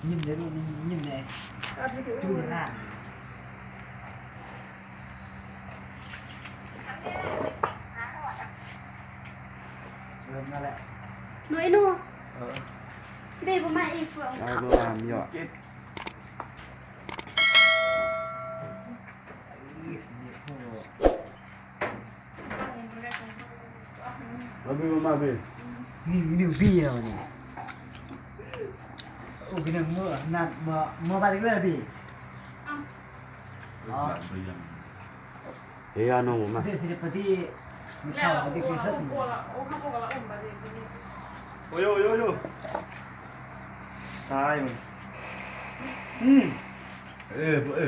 ຍິ້ມແດ່ລູກ ຍິ້ມແດ່ ຈູ້ໜ້າ ເລີ່ມແລ້ວແຫຼະ ໜ່ວຍໜູ ເອີ ເດ ບໍ່ມາອີກພວກ ເອົາບໍ່ມາ ມີຫຍັງ ມາພີ່ ມາພີ່ ນີ້ ນີ້ພີ່ເຮົານີ້ ໂອ້ ພີ່ນ້ອງ ເມື່ອນັ້ນ ເມື່ອ ເມື່ອບາດອີກແລ້ວພີ່ ເອີ ເອີ ນ້ອງມາ ເດຊິເດປະຕິ ມີເຂົ້າ ເດຊິເດີ ໂອ້ຍ ໂອ້ຍ ໂອ້ຍ ຕາຍມັນ ອືມ ເອີ ເອີ ເອີ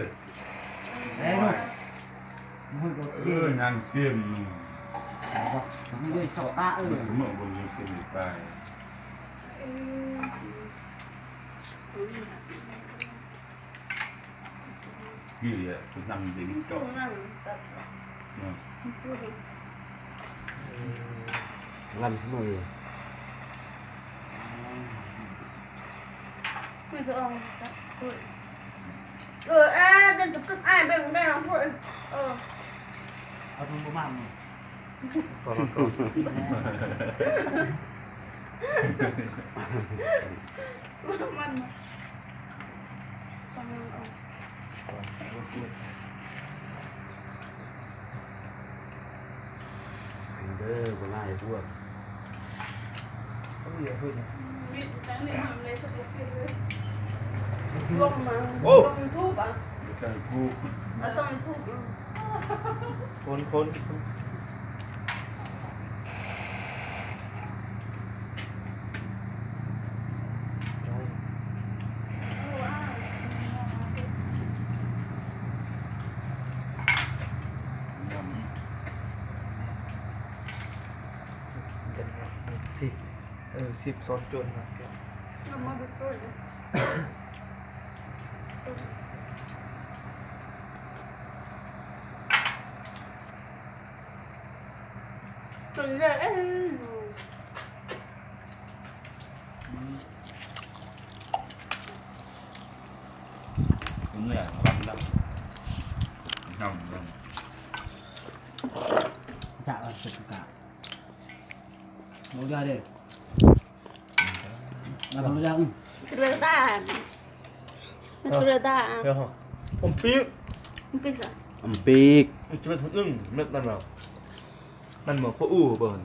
ເອີ ນາງເຄັມ ເອີ ເອີ ເອີ ເອີ ນີ້ແຫຼະ ນຳເດມິໂຕ ລຳສະໜຸຍ ເອີ ເອີ ເອີ ເດີນຕຶກໆ ອ້າຍເບິ່ງໄດ້ເນາະ ເອີ ເອົາເພິ່ນບໍ່ມາມື້ ມັນ ເດີ ບໍ່ຫຼາຍພວກ ເອີ ເພິ່ນ ລງມາ ໂອ້ ລົງຢູທູບອ່ະ ເອົາຊ່ອງຢູທູບ ຄົນ ຄົນ ສິບ ເອີ ສິບຊ້ອນຈົນນະ ເປັນເລີຍ ເອີ ເປັນເລີຍ ນຳ ນຳ ຈະວ່າສຸກກະ ບໍ່ໄດ້ເດ້ ມາທຳມະດາ ເລືອກຕາ ມັນເລືອກຕາ ອຳປີກ ອຳປີກຊະ ອຳປີກ ມັນຈະເປັນຄົນອື່ນ ແມ່ນ ແມ່ນບໍ່ ແມ່ນບໍ່ ໂຄອູ່ບໍ່ ອຳ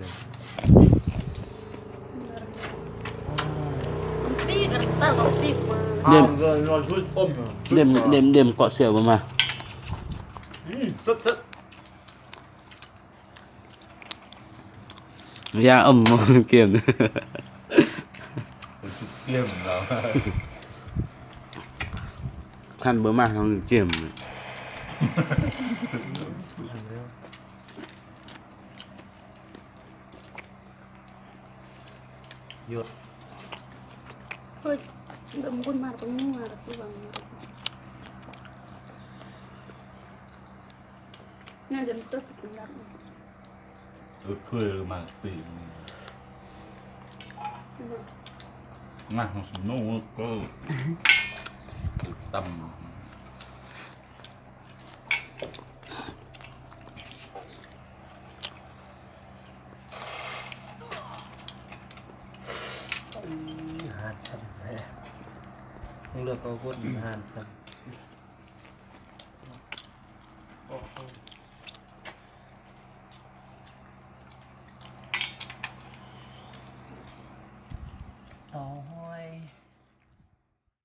ປີກ ຕາກອຳປີກມາ ເດັມ ເດັມ ເດັມ ເດັມ ເກາະເສືອບໍ່ມາ ອືມ ສົດໆ ຢ່າເອົາເກມ ເກມລາວ ຄັນບໍ່ມາທາງເກມ ຢຸດ ເຮີ້ຍ ເລີ່ມກຸນມາແລ້ວກໍງົວແລ້ວຄືວ່າ ງານຈະຕົກ ເອີ ເຄີຍມາຕີ ງານຂອງສະໂນເກີ ຕຳ ອື ຫານຊຳແທ້ ເລືອກເອົາຄົນຫານຊຳ. ຕໍ່